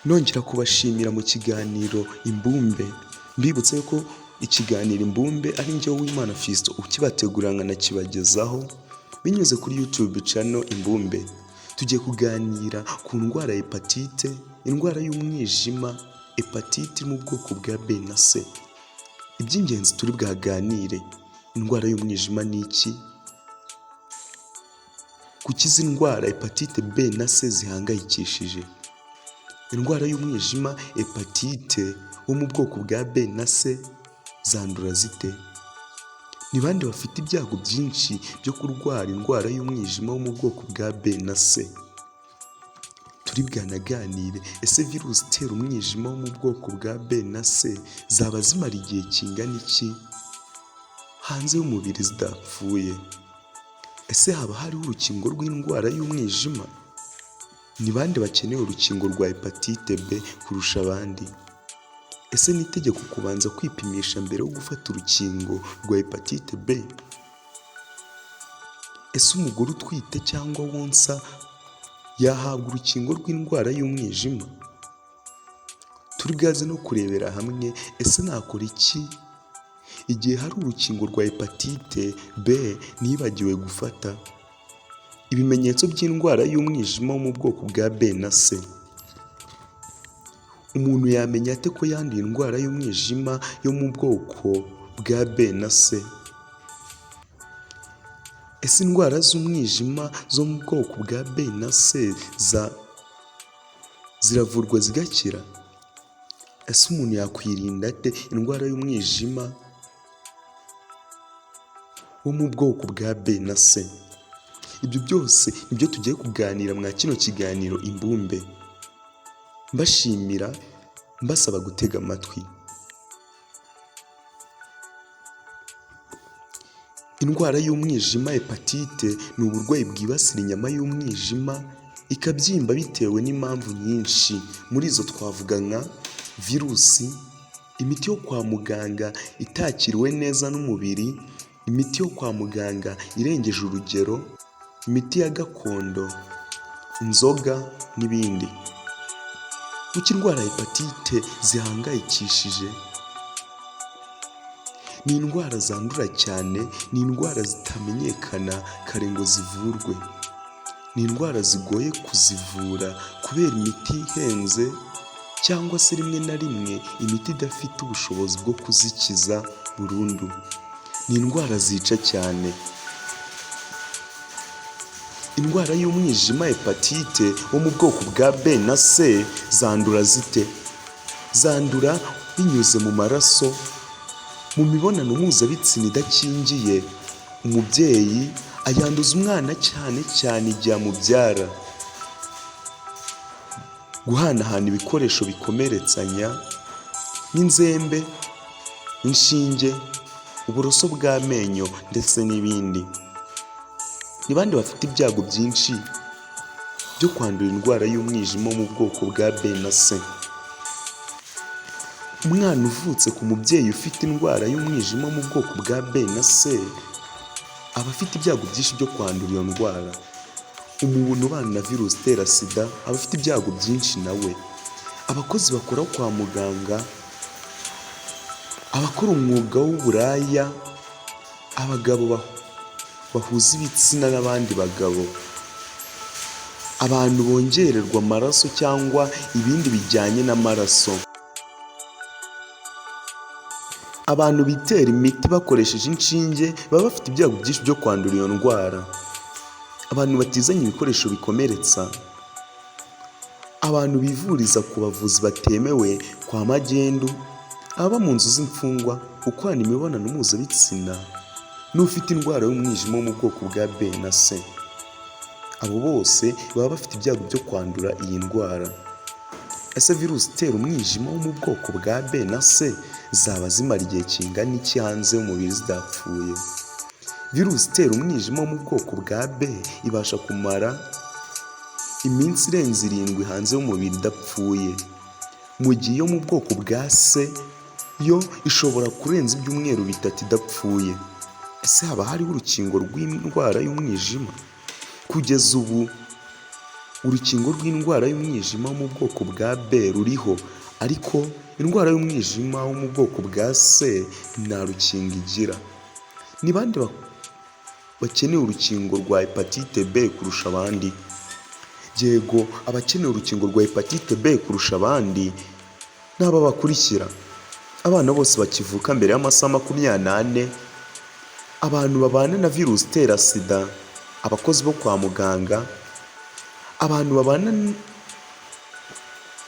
Nongera kubashimira mu kiganiro Imbumbe, mbibutsa yuko ikiganiro Imbumbe ari njyewe Uwimana Fiston ukibategurira nkanakibagezaho binyuze kuri YouTube channel Imbumbe. Tugiye kuganira ku ndwara ya hepatite, indwara y'umwijima, hepatite iri mu bwoko bwa B na C. Iby'ingenzi turi bwaganire: indwara y'umwijima ni iki? Kuki izi ndwara hepatite B na C zihangayikishije? Indwara y'umwijima, hepatite wo mu bwoko bwa B na C zandura zite? Ni bande bafite ibyago byinshi byo kurwara indwara y'umwijima wo mu bwoko bwa B na C? Turi bwanaganire: ese virusi itera umwijima wo mu bwoko bwa B na C zaba zimara igihe kingana iki hanze y'umubiri zidapfuye? Ese haba hariho urukingo rw'indwara y'umwijima? Ni bande bakeneye urukingo rwa hepatite B kurusha abandi? Ese ni itegeko kubanza kwipimisha mbere yo gufata urukingo rwa hepatite B? Ese umugore utwite cyangwa wonsa yahabwa urukingo rw'indwara y'umwijima? Turi bwaze no kurebera hamwe: ese nakora iki igihe hari urukingo rwa hepatite B nibagiwe gufata? Ibimenyetso by'indwara y'umwijima wo mu bwoko bwa B na C. Umuntu yamenya ate ko yanduye indwara y'umwijima yo mu bwoko bwa B na C? Ese indwara z'umwijima zo mu bwoko bwa B na C ziravurwa zigakira? Ese umuntu yakwirinda ate indwara y'umwijima wo mu bwoko bwa B na C? Ibyo byose nibyo tugiye kuganira mwa kino kiganiro Imbumbe. Mbashimira, mbasaba gutega amatwi. Indwara y'umwijima, hepatite, ni uburwayi bwibasira inyama y'umwijima ikabyimba bitewe n'impamvu nyinshi. Muri izo twavuga nka virusi, imiti yo kwa muganga itakiriwe neza n'umubiri, imiti yo kwa muganga irengeje urugero, imiti ya gakondo, inzoga n'ibindi. Kuki indwara ya hepatite zihangayikishije? Ni indwara zandura cyane, ni indwara zitamenyekana kare ngo zivurwe. Ni indwara zigoye kuzivura kubera imiti ihenze cyangwa se rimwe na rimwe imiti idafite ubushobozi bwo kuzikiza burundu. Ni indwara zica cyane. Indwara y'umwijima, hepatite wo mu bwoko bwa B na C zandura zite? Zandura binyuze mu maraso, mu mibonano mpuzabitsina idakingiye. Umubyeyi ayanduza umwana cyane cyane igihe amubyara. Guhanahana ibikoresho bikomeretsanya nk'inzembe, inshinge, uburoso bw'amenyo ndetse n'ibindi. Ni bande bafite ibyago byinshi byo kwandura indwara y'umwijima wo mu bwoko bwa B na C? Umwana uvutse ku mubyeyi ufite indwara y'umwijima wo mu bwoko bwa B na C aba afite ibyago byinshi byo kwandura iyo ndwara. Umuntu ubana na virusi itera SIDA aba afite ibyago byinshi nawe. Abakozi bakora kwa muganga, abakora umwuga w'uburaya, abagabo bahuza ibitsina n'abandi bagabo, abantu bongererwa amaraso cyangwa ibindi bijyanye n'amaraso, abantu bitera imiti bakoresheje inshinge baba bafite ibyago byinshi byo kwandura iyo ndwara, abantu batizanya ibikoresho bikomeretsa, abantu bivuriza ku bavuzi batemewe kwa magendu, ababa mu nzu z'imfungwa, ukorana imibonano mpuzabitsina n'ufite indwara y'umwijima wo mu bwoko bwa B na C. Abo bose baba bafite ibyago byo kwandura iyi ndwara. Ese virusi itera umwijima wo mu bwoko bwa B na C zaba zimara igihe kingana iki hanze y'umubiri zidapfuye? Virusi itera umwijima wo mu bwoko bwa B ibasha kumara iminsi irenze 7 hanze y'umubiri idapfuye, mu gihe iyo mu bwoko bwa C yo ishobora kurenza ibyumweru 3 idapfuye. Ese haba hariho urukingo rw'indwara y'umwijima? Kugeza ubu Urukingo rw'indwara y'umwijima wo mu bwoko bwa B ruriho, ariko indwara y'umwijima wo mu bwoko bwa C nta rukingo igira. Ni bande bakeneye urukingo rwa hepatite B kurusha abandi? Yego, abakeneye urukingo rwa hepatite B kurusha abandi ni aba bakurikira: abana bose bakivuka mbere y'amasaha 24, abantu babana na virusi itera SIDA, abakozi bo kwa muganga, abantu babana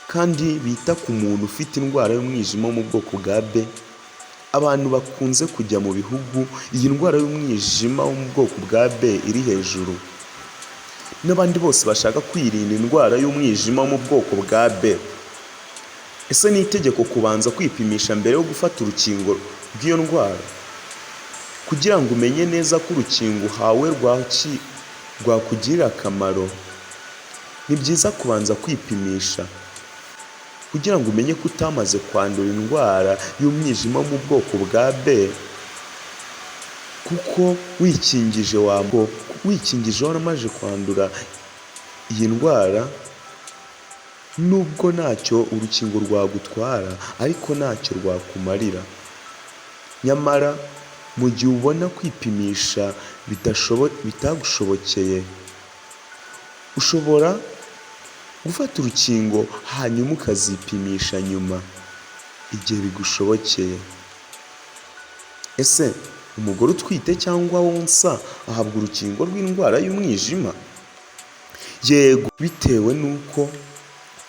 kandi bita ku muntu ufite indwara y'umwijima wo mu bwoko bwa B, abantu bakunze kujya mu bihugu iyi ndwara y'umwijima wo mu bwoko bwa B iri hejuru, n'abandi bose bashaka kwirinda indwara y'umwijima wo mu bwoko bwa B. Ese ni itegeko kubanza kwipimisha mbere yo gufata urukingo rw'iyo ndwara? Kugira ngo umenye neza ko urukingo uhawe rwakugirira akamaro, ni byiza kubanza kwipimisha kugira ngo umenye ko utamaze kwandura indwara y'umwijima wo mu bwoko bwa B, kuko wikingije waramaze kwandura iyi ndwara, nubwo ntacyo urukingo rwagutwara ariko ntacyo rwakumarira. Nyamara mu gihe ubona kwipimisha bitagushobokeye, ushobora gufata urukingo hanyuma ukazipimisha nyuma igihe bigushobokeye. Ese umugore utwite cyangwa wonsa ahabwa urukingo rw'indwara y'umwijima? Yego, bitewe n'uko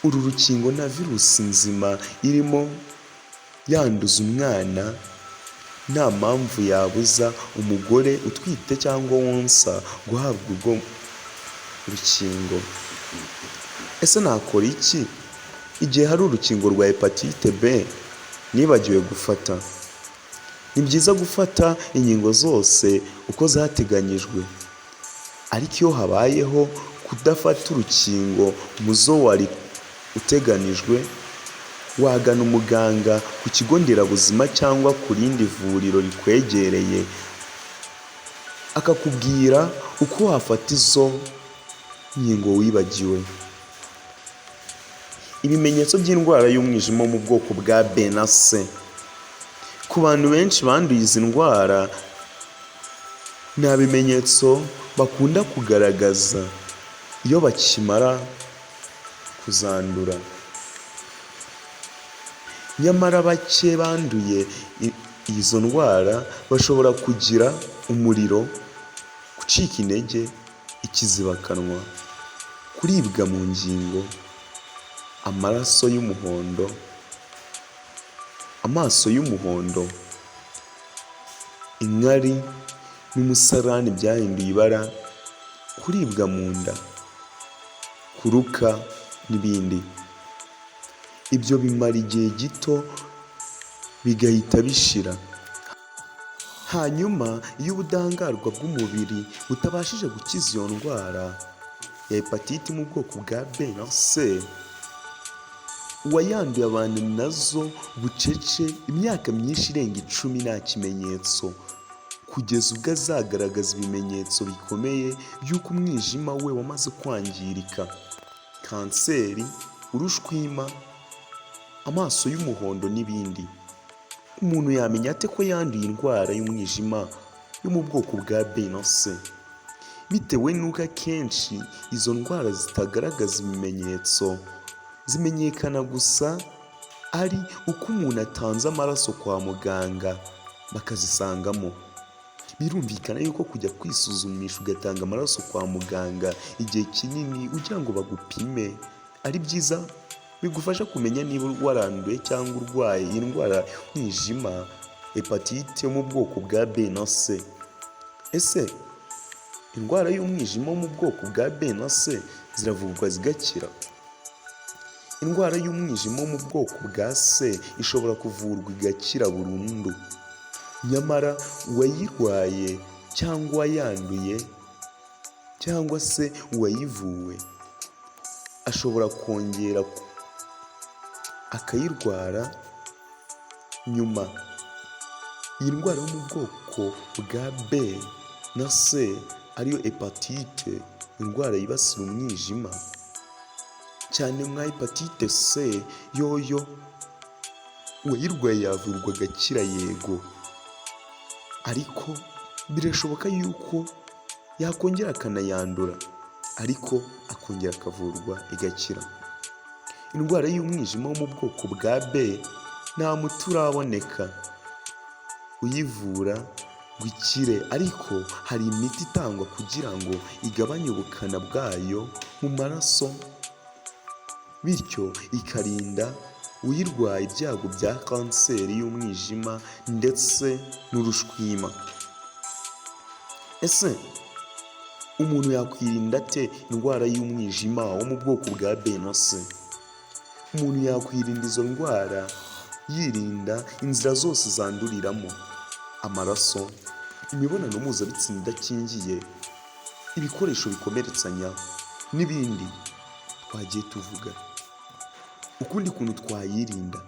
uru rukingo nta virusi nzima irimo yanduza umwana, nta mpamvu yabuza umugore utwite cyangwa wonsa guhabwa urwo rukingo. Ese nakora iki igihe hari urukingo rwa hepatite B nibagiwe gufata? Ni byiza gufata inkingo zose uko zateganyijwe, ariko iyo habayeho kudafata urukingo mu zo wari uteganijwe, wagana umuganga ku kigo nderabuzima cyangwa ku rindi vuriro rikwegereye, akakubwira uko wafata izo nkingo wibagiwe. Ibimenyetso by'indwara y'umwijima wo mu bwoko bwa B na C. Ku bantu benshi banduye izi ndwara, nta bimenyetso bakunda kugaragaza iyo bakimara kuzandura. Nyamara bake banduye izo ndwara bashobora kugira umuriro, gucika intege, ikizibakanwa, kuribwa mu ngingo, amaraso y'umuhondo, amaso y'umuhondo, inkari n'umusarani byahinduye ibara, kuribwa mu nda, kuruka n'ibindi. Ibyo bimara igihe gito bigahita bishira. Hanyuma iyo ubudahangarwa bw'umubiri butabashije gukiza iyo ndwara ya hepatite mu bwoko bwa B na C, uwayanduye abana nazo bucece imyaka myinshi irenga 10 nta kimenyetso, kugeza ubwo azagaragaza ibimenyetso bikomeye by'uko umwijima we wamaze kwangirika: kanseri, urushwima, amaso y'umuhondo n'ibindi. Umuntu yamenya ate ko yanduye indwara y'umwijima yo mu bwoko bwa B na C? Bitewe n'uko akenshi izo ndwara zitagaragaza ibimenyetso, zimenyekana gusa ari uko umuntu atanze amaraso kwa muganga bakazisangamo. Birumvikana yuko kujya kwisuzumisha ugatanga amaraso kwa muganga igihe kinini ugira ngo bagupime ari byiza, bigufasha kumenya niba waranduye cyangwa urwaye iyi ndwara y'umwijima, hepatite yo mu bwoko bwa B na C. Ese indwara y'umwijima wo mu bwoko bwa B na C ziravurwa zigakira? Indwara y'umwijima wo mu bwoko bwa C ishobora kuvurwa igakira burundu, nyamara uwayirwaye cyangwa uwayanduye cyangwa se uwayivuwe ashobora kongera akayirwara nyuma. Iyi ndwara yo mu bwoko bwa B na C ariyo hepatite, indwara yibasira umwijima, Cyane nka hepatite C yoyo, uwayirwaye yavurwa agakira, yego, ariko birashoboka yuko yakongera akanayandura, ariko akongera akavurwa igakira. Indwara y'umwijima wo mu bwoko bwa B nta muti uraboneka uyivura ngo ikire, ariko hari imiti itangwa kugira ngo igabanye ubukana bwayo mu maraso, bityo ikarinda uyirwaye ibyago bya kanseri y'umwijima ndetse n'urushwima. Ese umuntu yakwirinda ate indwara y'umwijima wo mu bwoko bwa B na C? Umuntu yakwirinda izo ndwara yirinda inzira zose zanduriramo: amaraso, imibonano mpuzabitsina idakingiye, ibikoresho bikomeretsanya n'ibindi twagiye tuvuga. Ukundi kuntu twayirinda: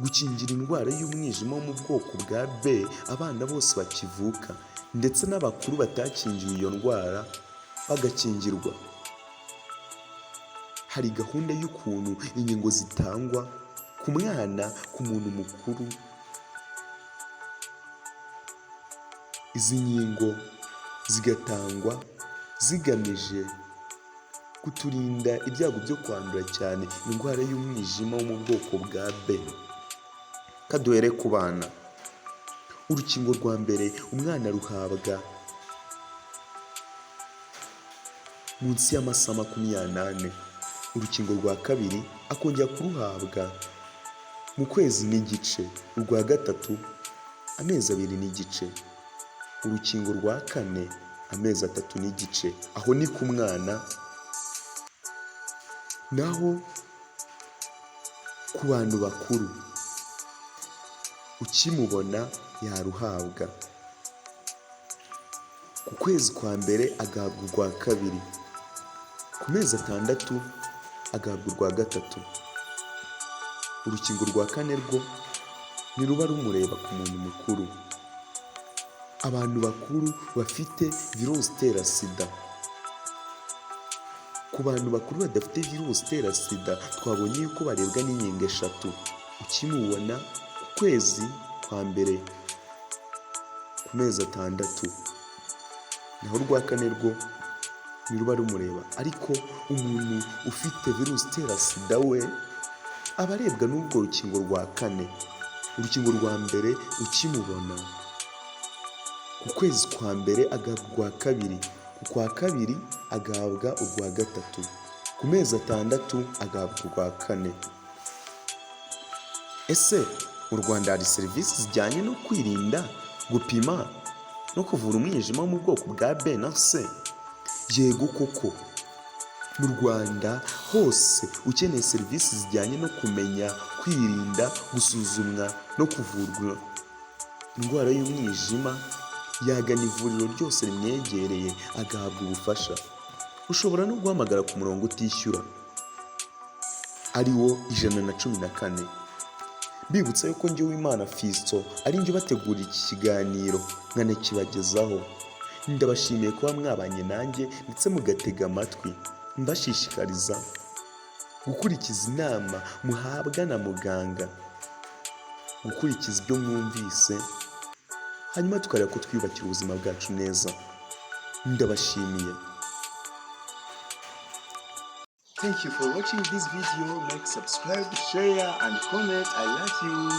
gukingira indwara y'umwijima wo mu bwoko bwa B abana bose bakivuka, ndetse n'abakuru batakingiwe iyo ndwara bagakingirwa. Hari gahunda y'ukuntu inkingo zitangwa ku mwana, ku muntu mukuru. Izi nkingo zigatangwa zigamije kuturinda ibyago byo kwandura cyane indwara y'umwijima wo mu bwoko bwa B. Kaduhere ku bana. Urukingo rwa mbere umwana ruhabwa munsi y'amasaha 24. Urukingo rwa kabiri akongera kuruhabwa mu kwezi n'igice, urwa gatatu amezi 2 n'igice, urukingo rwa kane amezi 3 n'igice. Aho ni ku mwana, naho ku bantu bakuru ukimubona yaruhabwa. Ku kwezi kwa mbere agahabwa urwa kabiri, ku mezi 6 agahabwa urwa gatatu. Urukingo rwa kane rwo ntiruba rumureba ku muntu mukuru. Abantu bakuru bafite virusi itera SIDA. Ku bantu bakuru badafite virusi itera SIDA, twabonye yuko barebwa n'inkingo eshatu: ukimubona ku kwezi kwa mbere, ku mezi 6, naho urwa kane rwo ntiruba rumureba. Ariko umuntu ufite virusi itera SIDA we aba arebwa n'urwo rukingo rwa kane. Urukingo rwa mbere ukimubona ku kwezi kwa mbere agahabwa urwa kabiri, ku kwa kabiri agahabwa urwa gatatu, ku mezi 6 agahabwa urwa kane. Ese mu Rwanda hari serivisi zijyanye no kwirinda, gupima no kuvura umwijima wo mu bwoko bwa B na C? Yego koko, mu Rwanda hose ukeneye serivisi zijyanye no kumenya, kwirinda, gusuzumwa no kuvurwa indwara y'umwijima, yagana ivuriro ryose rimwegereye agahabwa ubufasha. Ushobora no guhamagara ku murongo utishyura ari wo 114. Mbibutsa yuko njye Uwimana Fiston ari njye ubategurira iki kiganiro nkanakibagezaho. Ndabashimiye kuba mwabanye nanjye ndetse mugatega amatwi, mbashishikariza gukurikiza inama muhabwa na muganga, gukurikiza ibyo mwumvise, hanyuma tukareba ko twiyubakira ubuzima bwacu neza. Ndabashimiye. Thank you for watching this video. Like, subscribe, share and comment. I love you.